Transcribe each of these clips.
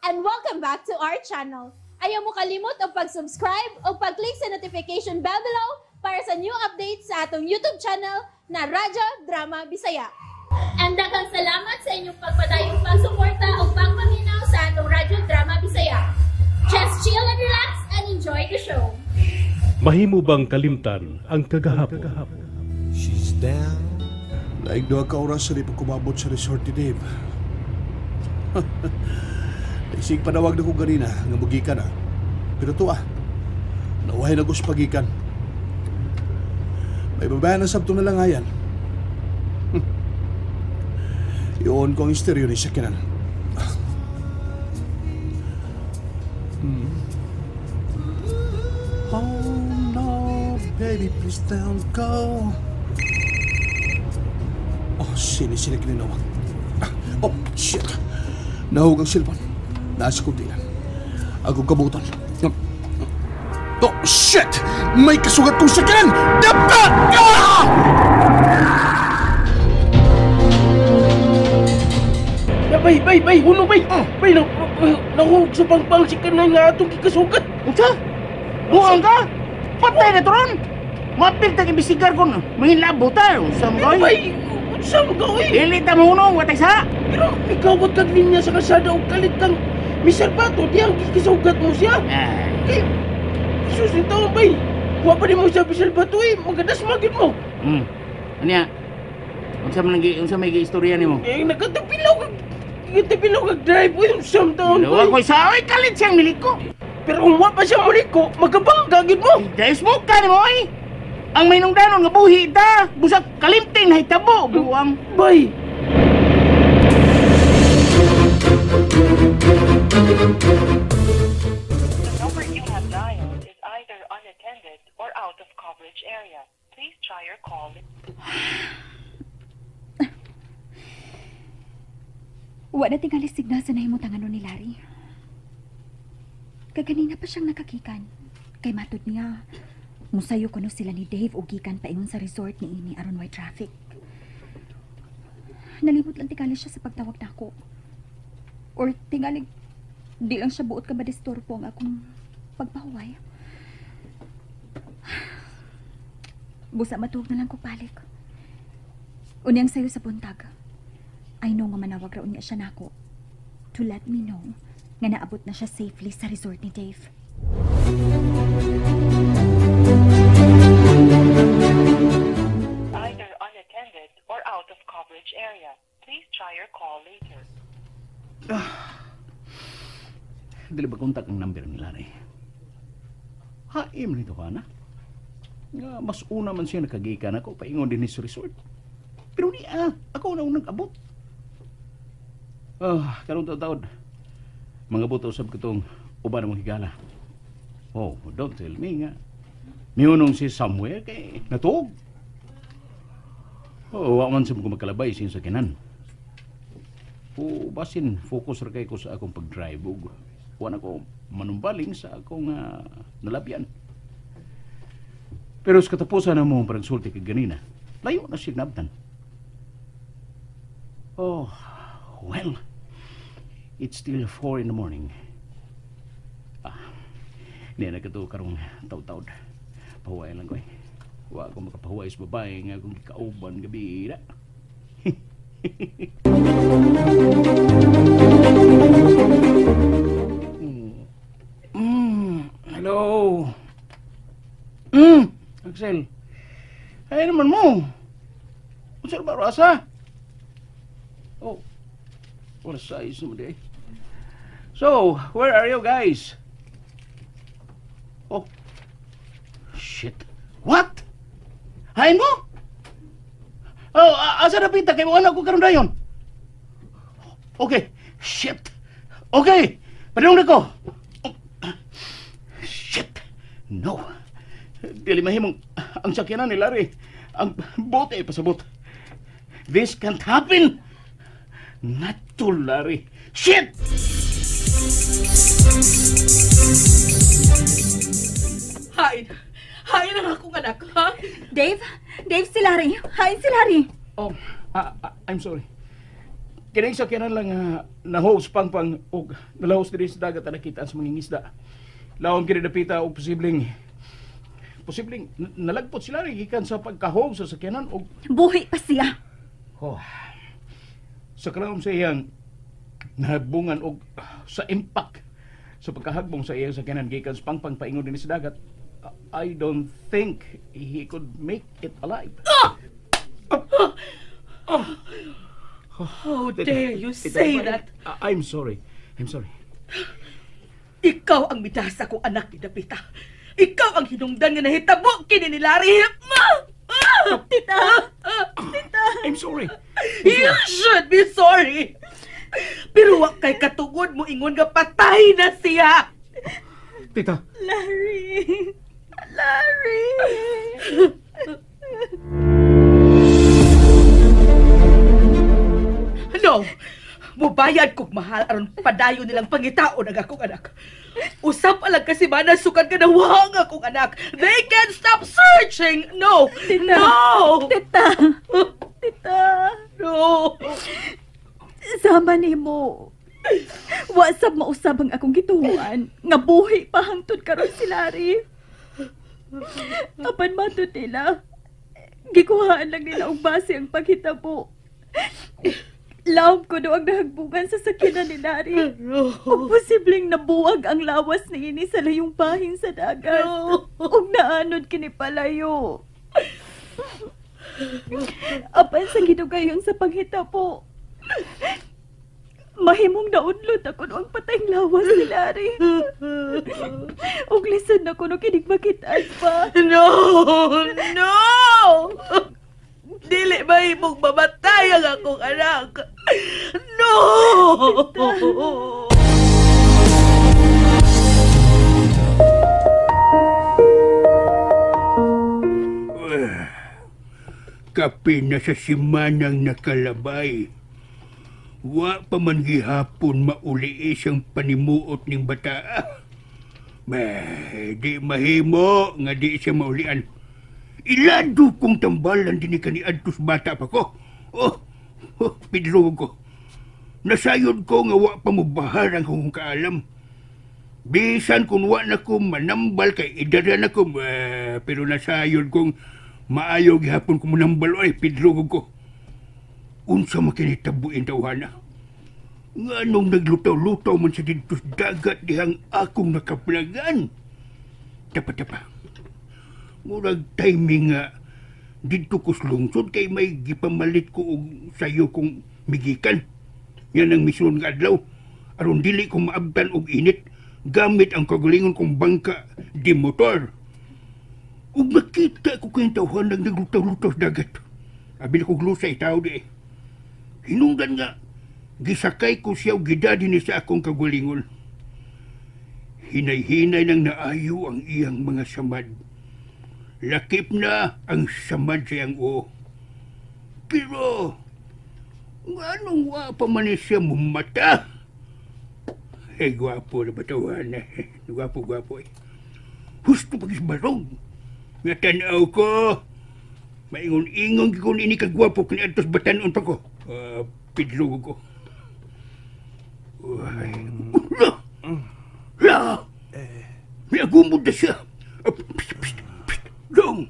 And welcome back to our channel. Ayaw mo kalimot og pag-subscribe o pag-click sa notification bell below para sa new updates sa atong YouTube channel na Radyo Drama Bisaya. And daghang salamat sa inyong pagpadayong pagsuporta o pagpaminaw sa atong Radyo Drama Bisaya. Just chill and relax and enjoy the show. Mahimo bang kalimtan ang kagahapon? She's down. Laig 2 ka oras sa di pa kumabot sa resort ni Dave. Naisig panawag na ko ganina nga mugikan na. Pero tuwa, nauhay na ko sa pagikan. May babae na sabto na lang ayan. Iyon ko ang stereo ni sakinan. Oh no, baby, please don't go. Oh, sini-sini kininawag. Oh, shit. Nahug ang cellphone. Nasa kuntilan. Akong kabutan. Oh, shit! May kasugat kong sakinan! Dapat! Ah! Bay, bay, bay! Uno, bay! Bay, nahug sa pangpang si kanay nga atong kikasugat! Unsa? Buang ka? Patay na turon! Mapil tag imbestigar kon mangilabo ta. Unsa mo Pero bay, unsa mo ka, oy? Dili ta mohunong, watay sa. Pero mikawat kag linya sa kalsada og kalit kang Mr. Bato, diyang kikisugat mo siya. Kay, Jesus ni taon, bay. Wa pa ni mo siya Mr. Bato, eh. Magadas magid mo. Anya? Unsa man nang unsa may giistorya nimo? Eh, nagkatapilaw kag drive, oy, unsa man taon, Wa bay. ko sa oy kalit siyang niliko. Pero kung wa pa siya muliko, magabangga gid mo. Dahil smoke ka nimo, oy. Ang may nungdanon nga buhi ta, busag kalimting na hitabo, buang. Bay. The number you have dialed is either unattended or out of coverage area. Please try your call. Wa na tingali signal sa nahimutangan ni Larry. Kaganina pa siyang nakagikan. Kay matod niya, musayo kuno sila ni Dave o gikan paingon sa resort ni ini aron way traffic. Nalimot lang tingali siya sa pagtawag nako. Or tingali di lang siya buot ka madisturbo ang akong pagpahuway. Busa matuog na lang ko balik. Unyang sayo sa buntag. I know nga manawag ra unya siya nako to let me know nga naabot na siya safely sa resort ni Dave. Either unattended or out of coverage area. Please try your call later. Dili ba kontak ang number ni Larry? Haim nito ka na. Nga, mas una man siya nakagikan ako paingon din sa resort. Pero niya, ako na unang abot. Karon taon-taon. Mga buto usab ko tong uban ng higala. Oh, don't tell me nga. Miunong si somewhere kay natuog. Oh, wa man sa mga makalabay sin sa kinan. O basin focus ra kay ko sa akong pag-drive ug wa na ko manumbaling sa akong nalabyan. Pero sa katapusan na mo ang pagsulti kay ganina, layo na siya nabtan. Oh, well, it's still 4 in the morning. Niya nagkatuo karong taw-tawd. Pahuway lang ko eh. Wa ako makapahuway sa babae nga akong gikauban gabi na. Hello. Axel. Ay naman mo. Unsa ba rasa? Oh. What a size naman di. So, where are you guys? Oh. Shit. What? Hain mo? Oh, asa na pinta kay mo anak ko karon dayon? Okay. Shit. Okay. Padung na ko. Oh. Shit. No. Dili mahimong ang sakyanan ni Larry. Ang bote pasabot. This can't happen. Not to Larry. Shit! Hain. Hain ang akong anak, ha? Dave? Dave, si Larry. Hain si Larry. Oh, I'm sorry. Kining sakyanan lang nahos pangpang og nalahos diri sa dagat na nakita sa mga ngisda. Lawom kini dapita og posibleng nalagpot sila gikan sa pagkahog sa sakyanan og buhi pa siya. Oh. Sa kalawom sa iyang nahagbungan og sa impact sa pagkahagbong sa iyang sakyanan gikan sa pangpang paingon dinhi sa dagat, I don't think he could make it alive. How dare you say that? I'm sorry. I'm sorry. Ikaw ang midas akong anak ni Dapita. Ikaw ang hinungdan nga nahitabo kini ni Larry. Tita! Tita! I'm sorry. You should be sorry. Pero wa kay katungod mo ingon nga patay na siya. Tita. Larry. Larry. No! Mubayad kog mahal aron padayon nilang pangitaon ang akong anak. Usap alang kasi mana sukad ka nawang akong anak. They can't stop searching! No! Tita! No! Tita! Tita! No! Sama nimo. Wa sab mausab ang akong gituhuan nga buhi pa hangtod karon si Larry. Apan matod nila, gikuhaan lang nila og base ang paghitabo. Lawom ko do ang nahagbungan sa sakyanan ni Larry. O posibleng nabuwag ang lawas ni ini sa layong bahin sa dagat. O naanod kini palayo. Apan sa gidugayon sa panghitabo, mahimong naudlot ako no ang patayng lawas ni Larry. Ug lisod na ko no kinig makitaan pa. No! No! Dili mahimong mamatay ang akong anak. No! Kape na sa simanang nakalabay. Wa pa man gihapon mauli isang panimuot ning bata. Di mahimo nga di siya maulian. Ilado kong tambalan din kaniadtos bata pa ko. Oh, pidro ko. Nasayod ko nga wa pa mubahar ang kong kaalam. Bisan kung wa na ko manambal kay edad na ko, pero nasayod kong maayo gihapon ko manambal oy, pidro ko. Unsa makinitabuin tawhana? Nganong naglutaw-lutaw man sa didtos dagat dihang akong nakaplagan. Tapa-tapa. Murag timing nga didto ko sa lungsod kay may gipamalit ko og sayo kong migikan. Yan ang misyon nga adlaw. Aron dili ko maabtan og init gamit ang kagalingon kong bangka di motor. Ug makita ko kayong tawhan nang naglutaw-lutaw sa dagat. Abi na kong lusay tao di eh. Hinungdan nga, gisakay ko siya o gidadi ni sa akong kagalingon. Hinay-hinay nang naayo ang iyang mga samad. Lakip na ang samad sa iyang oo. Pero, anong wa pa man siya mumata? Eh, gwapo na batawan eh. Gwapo, gwapo eh. Husto pag-isbarong. Nga tanaw ko. Maingon-ingon kung ini kagwapo kini atos batanon pa ko. Pidlo ko. La! La! May agumod na siya. Psst, psst, psst, dong!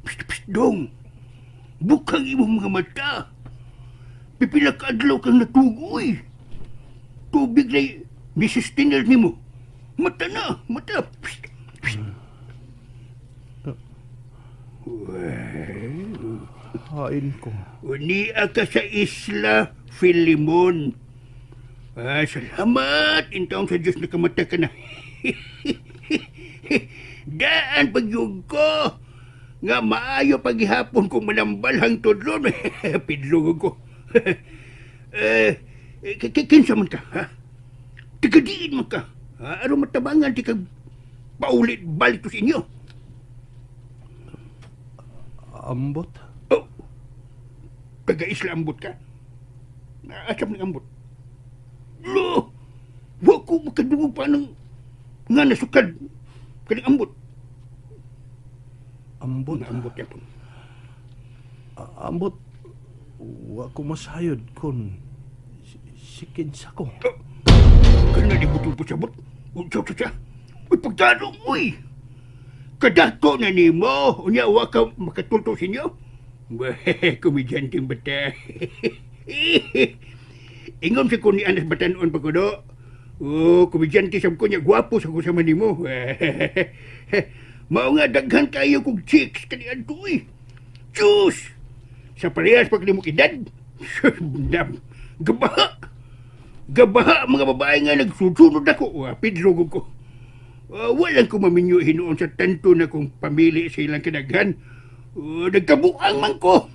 Psst, psst, dong! Bukang imong mga mata. Pipila ka adlaw kang natugoy. Tubig na Mrs. Tinel nimo. Mata na, mata. Psst, psst. Hain ko. Unia ka sa Isla Filimon. Ah, salamat. Intaon sa Diyos nakamata ka na. Daan pagyug ko. Nga maayo paghihapon kung manambal hangtod ron. Pidlog ko. Kinsa man ka, ha? Tigadiin man ka. Ha? Aron matabangan, di ka paulit balik to sa inyo. Ambot? Oh, taga-isla ambot ka? Asam ng ambot? Lo! Wa ko makadungog pa ng nga nasukad kaning ambot. Ambot? Nga ambot yapon. Ambot, wa ko masayod kun Si kinsa ko? Kana di butong pasabot. Unsa sa siya? Uy, pagtanong, uy! Kadako na nimo. Unya, wa ka makatulto sa inyo. Komedyanteng bata. Ingon sa ko ni Anas Batanon pa ko do. Oh, komedyante sa ko niya, gwapo sa ko sama nimo. Mao nga daghan kayo kog chicks kaniadto uy. Diyos! Sa parehas pa kanimo edad. Gabaha. Gabaha mga babae nga nagsusunod ako. Pedro ko. Walang ko maminyo hinuon sa tanto na kong pamili sa ilang kinaghan. Nagkabuang man ko.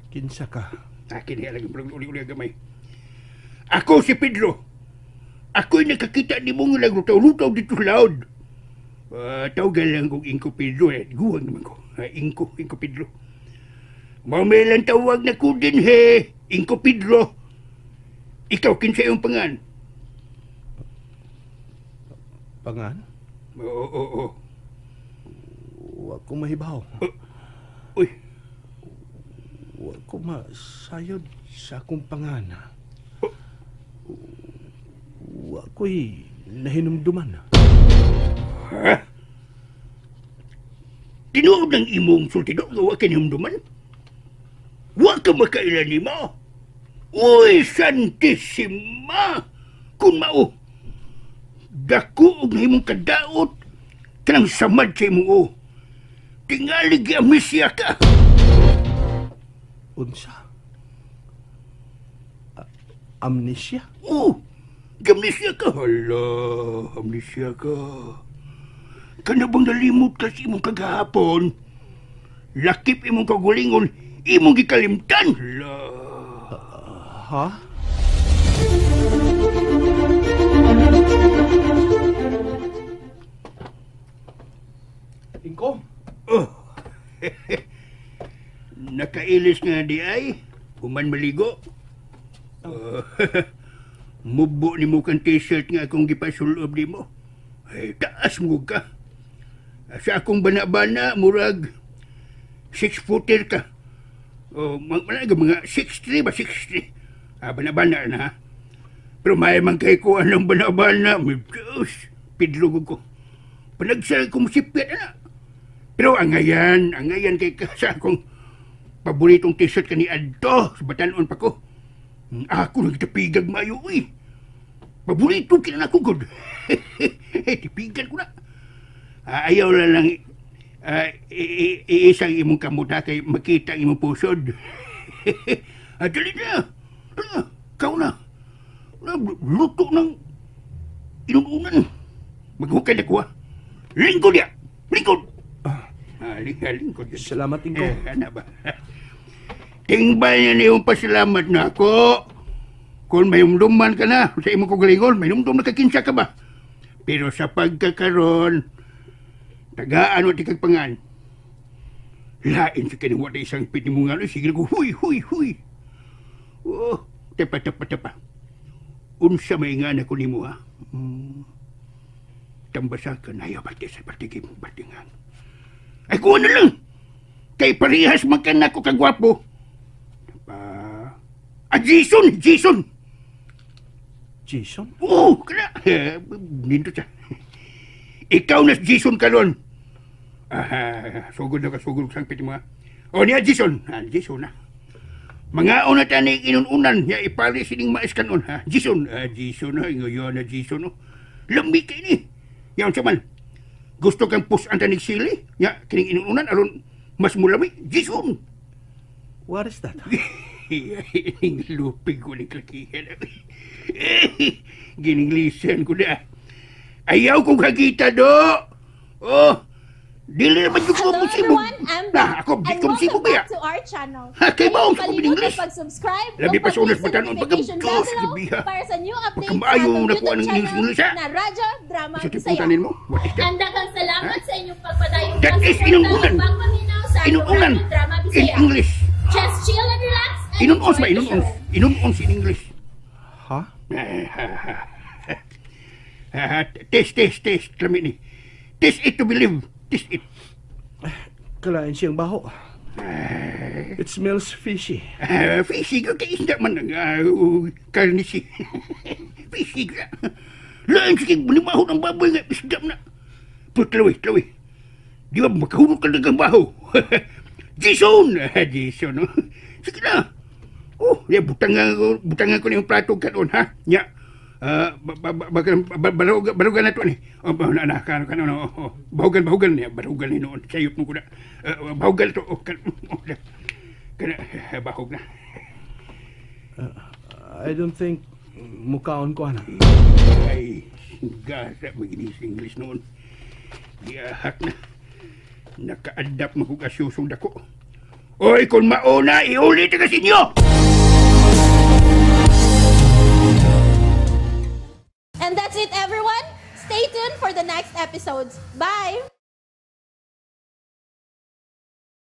Kinsa ka? Akin niya lang uli-uli gamay. Ako si Pedro. Ako'y nakakita ni mong naglutaw-lutaw dito sa laod. Tawagan lang kong Ingko Pedro. Eh. Guwang naman ko. Ingko Pedro. Mamilang tawag na ko din he. Ingko Pedro. Ikaw, kinsa iyong pangan? Pangan? Oo. Wa ko mahibaw. Uy. Wa ko masayod sa akong pangan. Wa ko'y nahinumduman. Ha? Tinuod ng imong sultido nga wa ka nahinumduman? Wa ka makailan nimo? Uy, Santisima! Kung mao, dako og imong kadaot, kanang samad sa imong o. Tingali gi-amnesia ka. Unsa? Amnesia? Oo, amnesia ka. Hala, amnesia ka. Kana bang nalimot ka sa imong kagahapon? Lakip imong kagulingon, imong gikalimtan. Hala. Ha? Ingko? Oh. Nakailis nga di ay, human maligo. Mubo ni mo kang t-shirt nga akong gipasulob di mo. Ay, taas mo ka. Sa akong bana-bana, murag 6-footer ka. Oh, mga 6'3 ba? 6'3. Bana-bana na ha. Pero may man kay ko anong bana-bana. May Diyos, pidlog ko. Panagsal ko musipit na. Pero angayan kay ka sa akong paboritong t-shirt ka ni Adto. Sa batanon pa ko. Ako nagtapigag mayo, uy. Paborito kina na ko, good. Tipigan ko na. Ayaw na lang iisang imong kamuta kay makita ang imong pusod. Dali na. Kau na. Luto ng inununan. Maghukay na ko, ha. Lingkod ya. Lingkod. Lingkod. Salamat, Ingko. Ano ba? Tingbal niya niyong pasalamat na ako. Kung may umduman ka na sa imong kagalingon, may umdum na kakinsa ka ba? Pero sa pagkakaroon, tagaan o tikagpangan. Lain sa kaniwa na isang pinimungan. Sige ko, huy, huy, huy. Oh, tapa, tapa, tapa. Unsa may nga na ko nimo, ha? Tambasakan, ayaw, bati sa patigim, batingan. Ay, kuha na lang! Kay parehas man ka na ko kagwapo. Tapa. Ah, Jason! Jason! Jason? Oo, kala. Nindot siya. Ikaw na Jason karon. Sugod na ka, sugod sang piti mga. O niya, Jason. Jason na. Mga una tani inununan, niya ipali sining mais kanon, ha? Jason. Jason na, ngayon na Jason, no? Lambi kay ni. Yan sa man. Gusto kang pusan tanig sili? Nya, kining inununan, aron mas mulami. Jason! What is that? Lupig ko ni klakihan. Gininglisan ko na. Ayaw kong hagita, do! Oh! Dili naman yung Hello everyone, I'm back. Ako, and welcome back to our channel. Ha, kay baong sa kong English. Pag-subscribe Labi pa sa unas batanon. notification bell Pagkabdos, below para sa new updates sa Pagkamaayo atong na kuha YouTube ng channel English, ha? na Radyo Drama Sa Bisaya. tiputan mo? What is that? And daghang salamat sa inyong pagpadayon That is pagsuporta inununan. ug pagpaminaw sa atong Inununan. Radyo Drama In Bisaya. English. Just chill and relax and Inunos ba? enjoy the Inunos. show. Inunos in English. Ha? Test, test, test. Lami ni. Test it to believe. Test it. Kalain siyang baho. It smells fishy. Fishy ka kay isda man ang karnisi. Fishy ka. Lain sige bunibaho ng baboy nga isda na. Pero tlawi, tlawi. Di ba makahulog ka ng baho? Jason! Jason, no? Sige na. Oh, ya butangan ko niyong plato karon ha. Nya. Barugan na to ni. Oh, na na kan kan no. Oh, bahugan bahugan niya, barugan ni noon. Sayop mo ko na. Bahugan to. Oh, kan, oh, kana bahog na. I don't think mukaon ko, ana. Ay, gasa maginis English noon. Giahak na. Naka-adapt mahugasyosong dako. Oy, kung mauna, iulit ka sa inyo! And that's it, everyone. Stay tuned for the next episodes. Bye!